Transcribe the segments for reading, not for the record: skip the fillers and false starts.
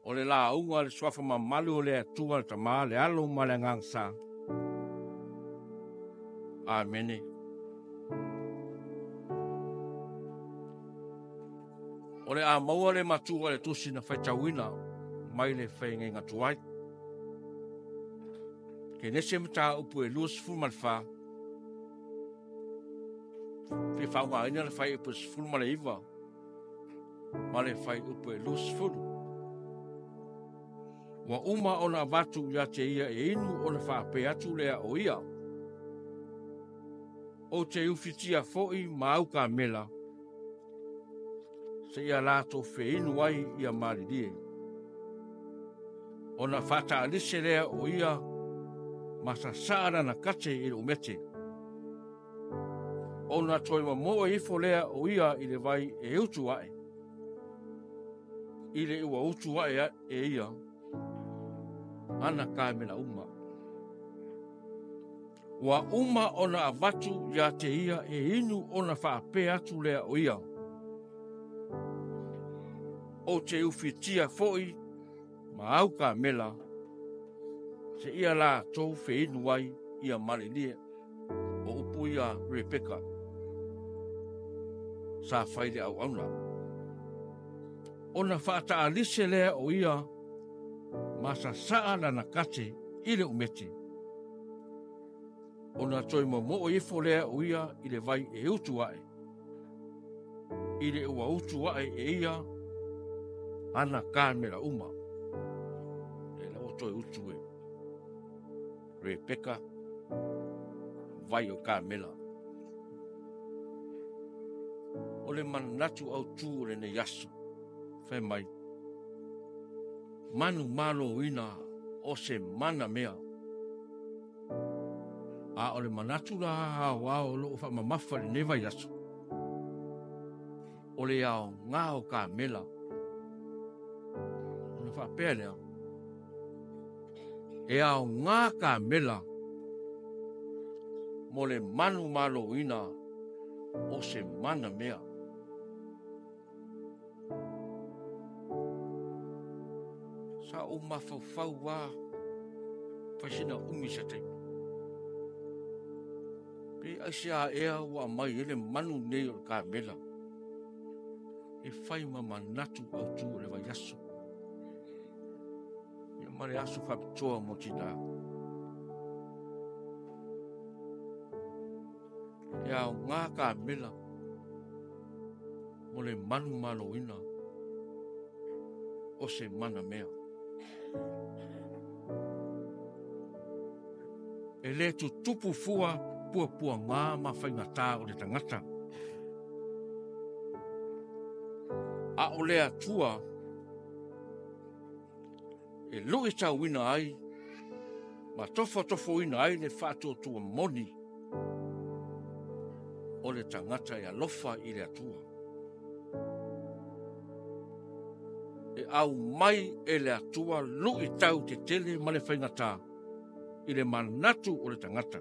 O le lauga a le suafa mamalu o le Atua le Tama, le Alo ma le Agaga Sa. Amene. O le a maua le matua i le tusi na faitauina mai le faiagaiga tuai. Kenese mataupu e 24, fia faaaogaina le fuaiupu e 19 ma le fuaiupu e 20. Ua uma ona avatu ia te ia e inu ona faapea atu lea o ia, Ou te ufitia foi ma au kamela, seia latou feinu ai ia malilie. Ona faataalise lea o ia ma sasaa lana kate i le umete. Ona toe momoe ifo lea o ia i le vai e utu ae, i le ua utu ae e ia ana kamela uma. Ua uma ona avatu ia te ia e inu ona faapea atu lea o ia, Ou te ufitia foi ma au kamela, seia latou feinu ai ia malilie. O upu ia Rebeka sa fai le auauna. Ona faataalise lea o ia ma sasaa lana kate i le umete. Ona toe momoo ifo lea o ia i le vai e utu ae, i le ua utu ae e ia ana kamela uma. E la ua toe utu e Rebeka vai o kamela. O le manatu autu o lenei aso, fai mai, manu maloina o se mana mea. A o le manatu la aoao o loo faamamafa i lenei vaiaso, o le aoga o kamela. Ona faapea lea, e aoga kamela mo le manu maloina o se mana mea. Sa ou mafaufau lava, fai sina umi se taimi. Pe aisea ea ua aumai ai le manu lenei o le kamela e fai ma manatu autu o le vaiaso. Ia ma le aso faapitoa mo tina. E aoga kamela mo le manumaloina o se mana mea. E le tutupu fua puapuaga ma faigata o le tagata. A o le Atua e luitauina ai ma tofotofoina ai le faatuatua moni o le tagata e alofa i le Atua. E aumai e le Atua luitau tetele ma le faigata i le manatu o le tagata.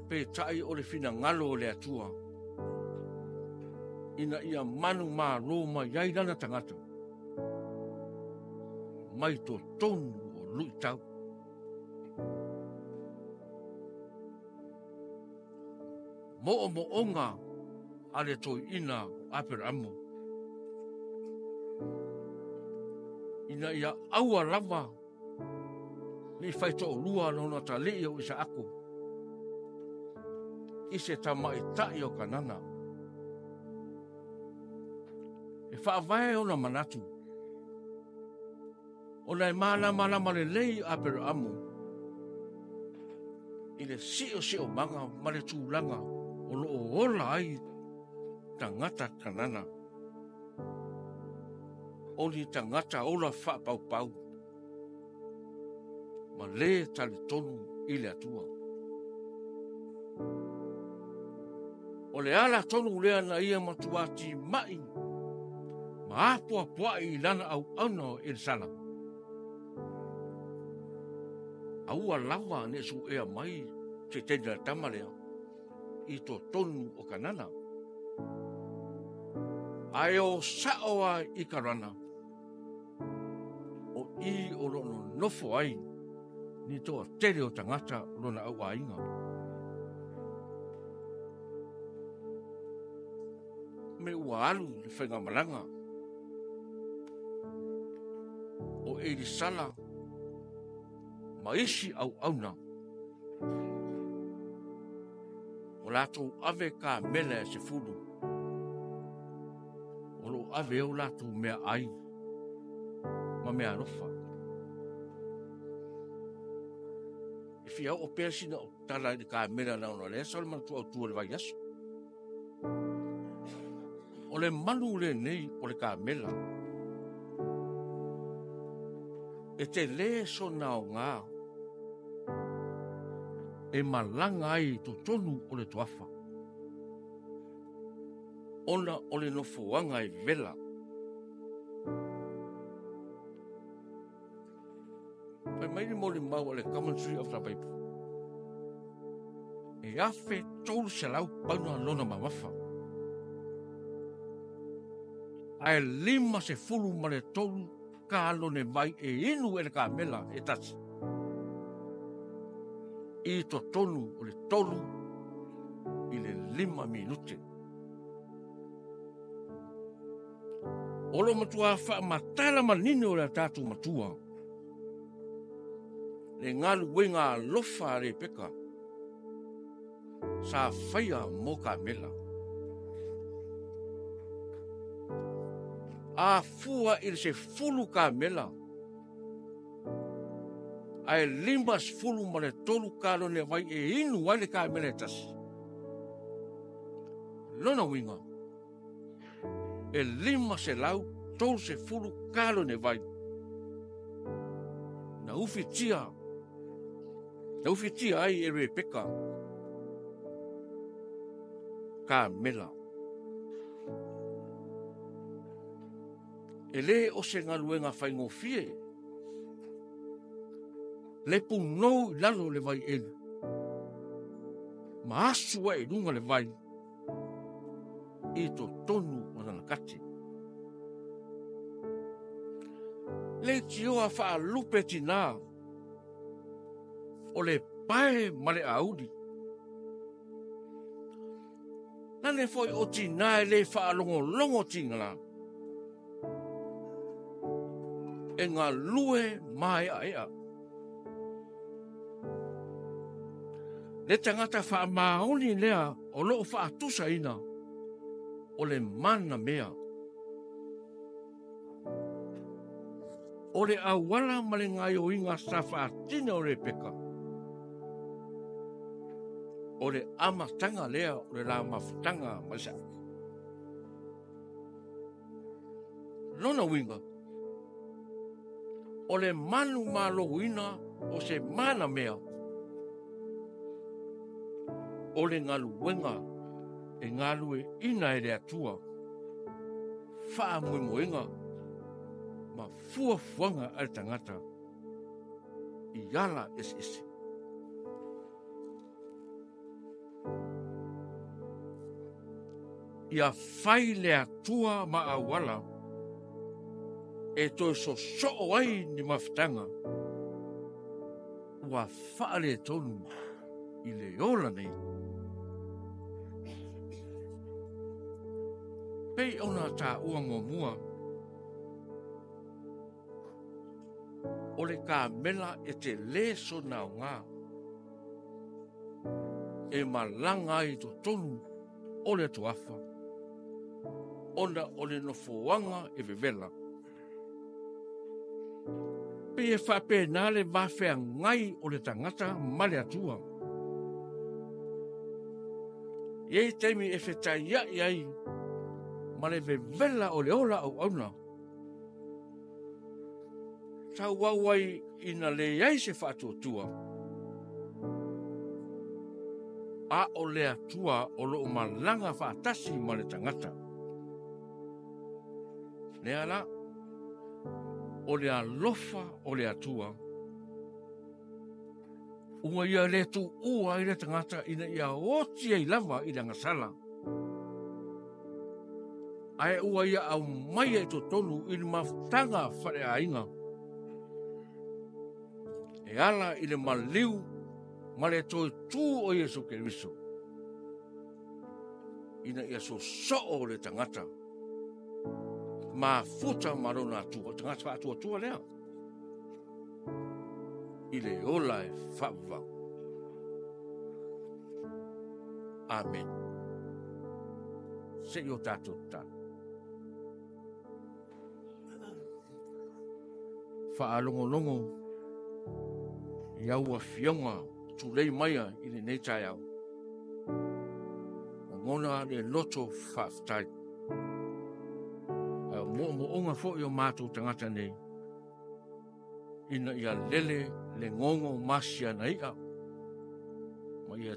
Peitai o le finagalo o le Atua ina ia manumalo mai ai lana tagata mai totonu o luitau. Moomooga a le toeaina o Aperamo ina ia aua lava ne i faitoolua lona talii o Isaako i se tamaitai o Kanana. E faavae ona manatu, ona e malamalama lelei Aperamo i le siosiomaga ma le tulaga o lo o ola ai tagata Kanana. O ni tagata ola faapaupau ma le talitonu i le Atua. O le ala tonu lea na ia matua timai ma apoapoai i lana auauna i le sala. Aua lava ne i suea mai se teine a le tama lea i totonu o Kanana. Ae o sa'o lava i Karana, o i o lo o nonofo ai ni toatele o tagata o lona auaiga. Me ua alu le faigamalaga o Elisala ma isi auauna, ua latou ave kamela e 10, o lo o ave ai o latou meaai ma meaalofa. E fia oo pea sina au tala i le kamela leaga o lea e sau le manatu autu o le vaiaso. O le malu lenei o le kamela, e tele sona aoga e malaga ai i totonu o le toafa, ona o le nofoaga e vevela. Fai mai le molimau a le commentary of the bible, e 1300 pauna lona mamafa, ae 53 kalone vai e inu e le kamela e tasi i totonu o le 3 i le 5 minute. O lo o matua faamatala manino e le tatou matua le galuega alofa a Lepeka sa faia mo kamela. A fua i le 10 kamela ae 53 kalone vai e inu ai le kamela e tasi, lona uiga e 530 kalone vai na ufitia ai e Rebeka kamela. E le o se galuega faigofie le punou i lalo o le vaielu ma asu ai i luga le vai i totonu o lana kati. Leitioa faalupe tina o le pae ma le auli. Lale foi o tina e le faalogologo tigala, e galue maeaea. Le tagata faamaoni lea o loo faatusaina o le manamea. O le auala ma le gaioiga sa faatino o Rebeka, o le amataga lea o le la mafutaga ma Isaako. Lona uiga, o le manumaloina o se manamea, o le galuega e galueaiina e le Atua faamoemoega ma fuafuaga a le tagata i ala eseese. Ia fai le Atua ma auala e toe sosoo ai ni mafutaga ua faaletonu i le ola nei. Pei ona taua muamua, o le kamela e tele sona aoga e malaga ai i totonu o le toafa, ona o le nofoaga e vevela. Pei e faapena le vafeagai o le tagata ma le Atua. E i ai taimi e fetaiai ai ma le vevela o le ola auauna, tauau ai ina leai se faatuatua, a o le Atua o lo o malaga faatasi ma le tagata. Lea la, o le alofa o le Atua, ua ia le tuua ai le tagata ina ia oti ai lava i le agasala. Ae ua ia aumaia i totonu i le mafutaga faaleaiga e ala i le maliu ma le toe tu o Iesu Keriso, ina ia sosoo le tagata, mafuta ma lona Atua, o le tagata faatuatua lea, i le ola e faavavau. Amene. Se i o tatou tatalo. Faalogologo i au afioga tulei maia i lenei taeao, lagona le loto faafetai, a o moomooga foi o matou tagata nei, ina ia lele le gogo ma si ana ia, ma ia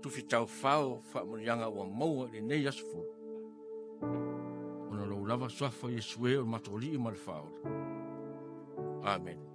tufi taufao faamanuiaga ua maua i lenei aso fou, ona o lou lava Suafa Iesu e, o le matou Alii ma le Faaola. Amene.